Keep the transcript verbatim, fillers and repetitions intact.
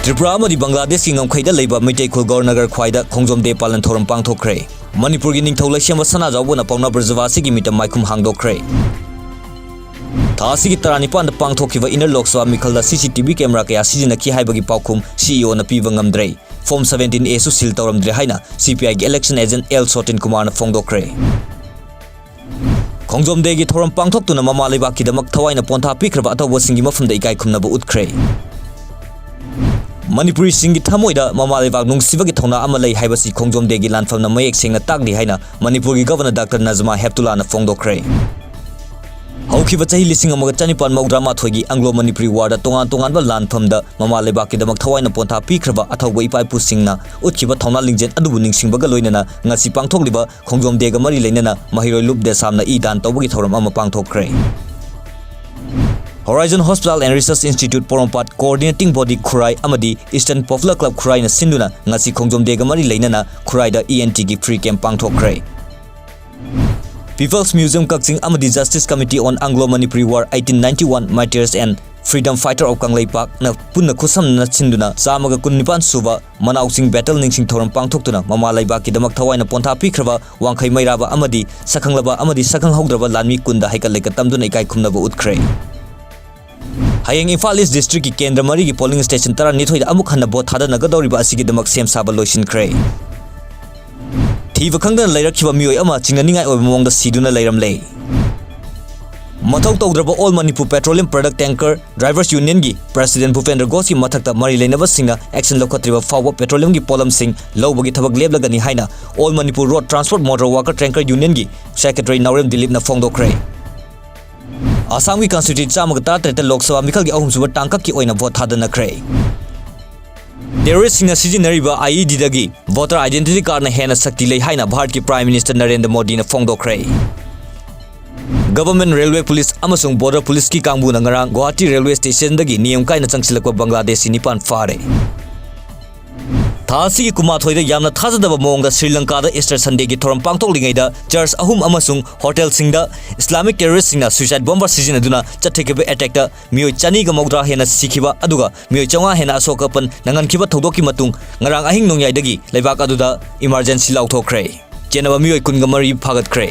ꯇ꯭ꯔꯤꯄꯨꯔꯥ ꯑꯃꯗꯤ ꯕꯪꯒ꯭ꯂꯥꯗꯦꯁꯀꯤ ꯉꯝꯈꯩꯗ ꯂꯩꯕ ꯃꯩꯇꯩ ꯈꯨꯜ ꯒꯧꯔꯅꯒꯔ ꯈ꯭ꯋꯥꯏꯗ ꯈꯣꯡꯖꯣꯝ ꯗꯦ ꯄꯥꯂꯟ ꯊꯧꯔꯝ ꯄꯥꯡꯊꯣꯛꯈ꯭ꯔꯦ꯫ ꯃꯅꯤꯄꯨꯔꯒꯤ ꯅꯤꯡꯊꯧ ꯂꯩꯁꯦꯝꯕ ꯁꯅꯥꯖꯥꯎꯕꯅ ꯄꯥꯎꯅꯥ ꯕ꯭ꯔꯖꯕꯥꯁꯤꯒꯤ ꯃꯤꯠꯇ ꯃꯥꯏꯈꯨꯝ ꯍꯥꯡꯗꯣꯛꯈ꯭ꯔꯦ꯫ ꯊꯥ ꯑꯁꯤꯒꯤ ꯇꯔꯥꯅꯤꯄꯥꯟꯗ ꯄꯥꯡꯊꯣꯛꯈꯤꯕ ꯏꯟꯅꯔ ꯂꯣꯛ ꯁꯚꯥ ꯃꯤꯈꯜꯗ ꯁꯤ ꯁꯤ ꯇꯤ ꯚꯤ ꯀꯦꯃꯦꯔꯥ ꯀꯌꯥ ꯁꯤꯖꯤꯟꯅꯈꯤ ꯍꯥꯏꯕꯒꯤ ꯄꯥꯎꯈꯨꯝ ꯁꯤ ꯏ ꯑꯣꯅ ꯄꯤꯕ ꯉꯝꯗ꯭ꯔꯦ꯫ ꯐꯣꯔꯝ ꯁꯚꯦꯟꯇꯤꯟ ꯑꯦꯁꯨ ꯁꯤꯜ ꯇꯧꯔꯝꯗ꯭ꯔꯦ ꯍꯥꯏꯅ ꯁꯤ ꯄꯤ ꯑꯥꯏꯒꯤ ꯏꯂꯦꯛꯁꯟ ꯑꯦꯖꯦꯟꯠ ꯑꯦꯜ ꯁꯣꯇꯤꯟ ꯀꯨꯃꯥꯔꯅ ꯐꯣꯡꯗꯣꯛꯈ꯭ꯔꯦ꯫ ꯈꯣꯡꯖꯣꯝ ꯗꯦꯒꯤ ꯊꯧꯔꯝ ꯄꯥꯡꯊꯣꯛꯇꯨꯅ ꯃꯃꯥ ꯂꯩꯕꯥꯛꯀꯤꯗꯃꯛ ꯊꯋꯥꯏꯅ ꯄꯣꯟꯊꯥ ꯄꯤꯈ꯭ꯔꯕ ꯑꯊꯧꯕꯁꯤꯡꯒꯤ ꯃꯐꯝꯗ ꯏꯀꯥꯏ ꯈꯨꯝꯅꯕ ꯎꯠꯈ꯭ꯔꯦ꯫ ꯃꯅꯤꯄꯨꯔꯤꯁꯤꯡꯒꯤ ꯊꯃꯣꯏꯗ ꯃꯃꯥ ꯂꯩꯕꯥꯛ ꯅꯨꯡꯁꯤꯕꯒꯤ ꯊꯧꯅꯥ ꯑꯃ ꯂꯩ ꯍꯥꯏꯕꯁꯤ ꯈꯣꯡꯖꯣꯝ ꯗꯦꯒꯤ ꯂꯥꯟꯐꯝꯅ ꯃꯌꯦꯛ ꯁꯦꯡꯅ ꯇꯥꯛꯂꯤ ꯍꯥꯏꯅ ꯃꯅꯤꯄꯨꯔꯒꯤ ꯒꯚꯔꯅꯔ ꯗꯥꯛꯇꯔ ꯅꯖꯃꯥ ꯍꯦꯞꯇꯨꯂꯥꯅ ꯐꯣꯡꯗꯣꯛꯈ꯭ꯔꯦ꯫ ꯍꯧꯈꯤꯕ ꯆꯍꯤ ꯂꯤꯁꯤꯡ ꯑꯃꯒ ꯆꯅꯤꯄꯥꯟ ꯃꯧꯗ꯭ꯔꯥ ꯃꯥꯊꯣꯏꯒꯤ ꯑꯪꯒ꯭ꯂꯣ ꯃꯅꯤꯄꯨꯔꯤ ꯋꯥꯔꯗ ꯇꯣꯉꯥꯟ ꯇꯣꯉꯥꯟꯕ ꯂꯥꯟꯐꯝꯗ ꯃꯃꯥ ꯂꯩꯕꯥꯛꯀꯤꯗꯃꯛ ꯊꯋꯥꯏꯅ ꯄꯣꯟꯊꯥ ꯄꯤꯈ꯭ꯔꯕ ꯑꯊꯧꯕ ꯏꯄꯥ ꯏꯄꯨꯁꯤꯡꯅ ꯎꯠꯈꯤꯕ ꯊꯧꯅꯥ ꯂꯤꯡꯖꯦꯜ ꯑꯗꯨꯕꯨ ꯅꯤꯡꯁꯤꯡꯕꯒ ꯂꯣꯏꯅꯅ ꯉꯁꯤ ꯄꯥꯡꯊꯣꯛꯂꯤꯕ ꯈꯣꯡꯖꯣꯝ ꯗꯦꯒ ꯃꯔꯤ ꯂꯩꯅꯅ ꯃꯍꯩꯔꯣꯏ ꯂꯨꯞ ꯗꯦꯁꯥꯝꯅ ꯏ ꯗꯥꯟ ꯇꯧꯕꯒꯤ ꯊꯧꯔꯝ ꯑꯃ ꯄꯥꯡꯊꯣꯛꯈ꯭ꯔꯦ꯫ Horizon Hospital and Research Institute Porompat Coordinating Body ꯈꯨꯔꯥꯏ ꯑꯃꯗꯤ Eastern Popular Club ꯈꯨꯔꯥꯏꯅ ꯁꯤꯟꯗꯨꯅ ꯉꯁꯤ ꯈꯣꯡꯖꯣꯝ ꯗꯦꯒ ꯃꯔꯤ ꯂꯩꯅꯅ ꯈꯨꯔꯥꯏꯗ ꯏ ꯑꯦꯟ ꯇꯤꯒꯤ free camp ꯄꯥꯡꯊꯣꯛꯈ꯭ꯔꯦ꯫ People's Museum ꯀꯛꯆꯤꯡ ꯑꯃꯗꯤ Justice Committee on Anglo Manipuri War eighteen ninety-one Martyrs and Freedom Fighter of ꯀꯪꯂꯩꯄꯥꯛꯅ ꯄꯨꯟꯅ ꯈꯨꯠꯁꯝꯅꯅ ꯁꯤꯟꯗꯨꯅ ꯆꯥꯝꯃꯒ ꯀꯨꯟꯅꯤꯄꯥꯟ ꯁꯨꯕ ꯃꯅꯥꯎ ꯆꯤꯡ ꯕꯦꯇꯜ ꯅꯤꯡꯁꯤꯡ ꯊꯧꯔꯝ ꯄꯥꯡꯊꯣꯛꯇꯨꯅ ꯃꯃꯥ ꯂꯩꯕꯥꯛꯀꯤꯗꯃꯛ ꯊꯋꯥꯏꯅ ꯄꯣꯟꯊꯥ ꯄꯤꯈ꯭ꯔꯕ ꯋꯥꯡꯈꯩ ꯃꯩꯔꯥꯕ ꯑꯃꯗꯤ ꯁꯛꯈꯪꯂꯕ ꯑꯃꯗꯤ ꯁꯛꯈꯪꯍꯧꯗ꯭ꯔꯕ ꯂꯥꯟꯃꯤ ꯀꯨꯟꯗ ꯍꯩꯀꯠ ꯂꯩꯀꯠ ꯇꯝꯗꯨꯅ ꯏꯀꯥꯏ ꯈꯨꯝꯅꯕ ꯎꯠꯈ꯭ꯔꯦ꯫ ꯍꯌꯦꯡ ꯏꯝꯐꯥꯜ ꯏꯁ ꯗꯤꯁꯇ꯭ꯔꯤꯛꯀꯤ ꯀꯦꯟꯗ꯭ꯔ ꯃꯔꯤꯒꯤ polling station ꯇꯔꯥꯅꯤꯊꯣꯏꯗ ꯑꯃꯨꯛ ꯍꯟꯅ ꯚꯣꯠ ꯊꯥꯗꯅꯒꯗꯧꯔꯤꯕ ꯑꯁꯤꯒꯤꯗꯃꯛ ꯁꯦꯝ ꯁꯥꯕ ꯂꯣꯏꯁꯤꯟꯈ꯭ꯔꯦ꯫ ꯊꯤꯕ ꯈꯪꯗꯅ ꯂꯩꯔꯛꯈꯤꯕ ꯃꯤꯑꯣꯏ ꯑꯃ ꯆꯤꯡꯅꯅꯤꯡꯉꯥꯏ ꯑꯣꯏꯕ ꯃꯑꯣꯡꯗ ꯁꯤꯗꯨꯅ ꯂꯩꯔꯝꯂꯦ꯫ ꯃꯊꯧ ꯇꯧꯗ꯭ꯔꯕ All Manipur Petroleum Product Tanker Drivers Unionꯒꯤ president ꯚꯨꯄꯦꯟꯗ꯭ꯔ ꯘꯣꯁꯀꯤ ꯃꯊꯛꯇ ꯃꯔꯤ ꯂꯩꯅꯕꯁꯤꯡꯅ action ꯂꯧꯈꯠꯇ꯭ꯔꯤꯕ ꯐꯥꯎꯕ petroleumꯒꯤ ꯄꯣꯠꯂꯝꯁꯤꯡ ꯂꯧꯕꯒꯤ ꯊꯕꯛ ꯂꯦꯞꯂꯒꯅꯤ ꯍꯥꯏꯅ All Manipur Road Transport Motor Worker Tanker Unionꯒꯤ secretary ꯅꯥꯎꯔꯦꯝ ꯗꯤꯂꯤꯞꯅ ꯐꯣꯡꯗꯣꯛꯈ꯭ꯔꯦ꯫ ꯑꯁꯥꯝꯒꯤ constituency ꯆꯥꯝꯃꯒ ꯇꯔꯥꯇꯔꯦꯠꯇ ꯂꯣꯛ ꯁꯚꯥ ꯃꯤꯈꯜꯒꯤ ꯑꯍꯨꯝꯁꯨꯕ ꯇꯥꯡꯀꯛꯀꯤ ꯑꯣꯏꯅ ꯚꯣꯠ ꯊꯥꯗꯅꯈ꯭ꯔꯦ꯫ Terroristꯁꯤꯡꯅ ꯁꯤꯖꯤꯟꯅꯔꯤꯕ IEDꯗꯒꯤ voter identity cardꯅ ꯍꯦꯟꯅ ꯁꯛꯇꯤ ꯂꯩ ꯍꯥꯏꯅ ꯚꯥꯔꯠꯀꯤ Prime Minister ꯅꯔꯦꯟꯗ꯭ꯔ ꯃꯣꯗꯤꯅ ꯐꯣꯡꯗꯣꯛꯈ꯭ꯔꯦ꯫ Government Railway Police ꯑꯃꯁꯨꯡ Border Policeꯀꯤ ꯀꯥꯡꯕꯨꯅ ꯉꯔꯥꯡ ꯒꯨꯋꯥꯍꯥꯇꯤ railway stationꯗꯒꯤ ꯅꯤꯌꯝ ꯀꯥꯏꯅ ꯆꯪꯁꯤꯜꯂꯛꯄ ꯕꯪꯒ꯭ꯂꯥꯗꯦꯁꯤ ꯅꯤꯄꯥꯟ ꯐꯥꯔꯦ꯫ ꯊꯥ ꯑꯁꯤꯒꯤ ꯀꯨꯟꯃꯥꯊꯣꯏꯗ ꯌꯥꯝꯅ ꯊꯥꯖꯗꯕ ꯃꯑꯣꯡꯗ ꯁ꯭ꯔꯤ ꯂꯪꯀꯥꯗ ꯏꯁꯇꯔ ꯁꯟꯗꯦꯒꯤ ꯊꯧꯔꯝ ꯄꯥꯡꯊꯣꯛꯂꯤꯉꯩꯗ ꯆꯔꯆ ꯑꯍꯨꯝ ꯑꯃꯁꯨꯡ ꯍꯣꯇꯦꯜꯁꯤꯡꯗ ꯏꯁꯂꯥꯃꯤꯛ ꯇꯦꯔꯣꯔꯤꯁꯁꯤꯡꯅ suicide bomber ꯁꯤꯖꯤꯟꯅꯗꯨꯅ ꯆꯠꯊꯈꯤꯕ ꯑꯦꯇꯦꯛꯇ ꯃꯤꯑꯣꯏ ꯆꯅꯤꯒ ꯃꯧꯗ꯭ꯔꯥ ꯍꯦꯟꯅ ꯁꯤꯈꯤꯕ ꯑꯗꯨꯒ ꯃꯤꯑꯣꯏ ꯆꯥꯝꯃꯉꯥ ꯍꯦꯟꯅ ꯑꯁꯣꯛ ꯑꯄꯟ ꯅꯪꯍꯟꯈꯤꯕ ꯊꯧꯗꯣꯛꯀꯤ ꯃꯇꯨꯡ ꯉꯔꯥꯡ ꯑꯍꯤꯡ ꯅꯣꯡꯌꯥꯏꯗꯒꯤ ꯂꯩꯕꯥꯛ ꯑꯗꯨꯗ emergency ꯂꯥꯎꯊꯣꯛꯈ꯭ꯔꯦ꯫ ꯆꯦꯟꯅꯕ ꯃꯤꯑꯣꯏ ꯀꯨꯟꯒ ꯃꯔꯤ ꯐꯥꯒꯠꯈ꯭ꯔꯦ꯫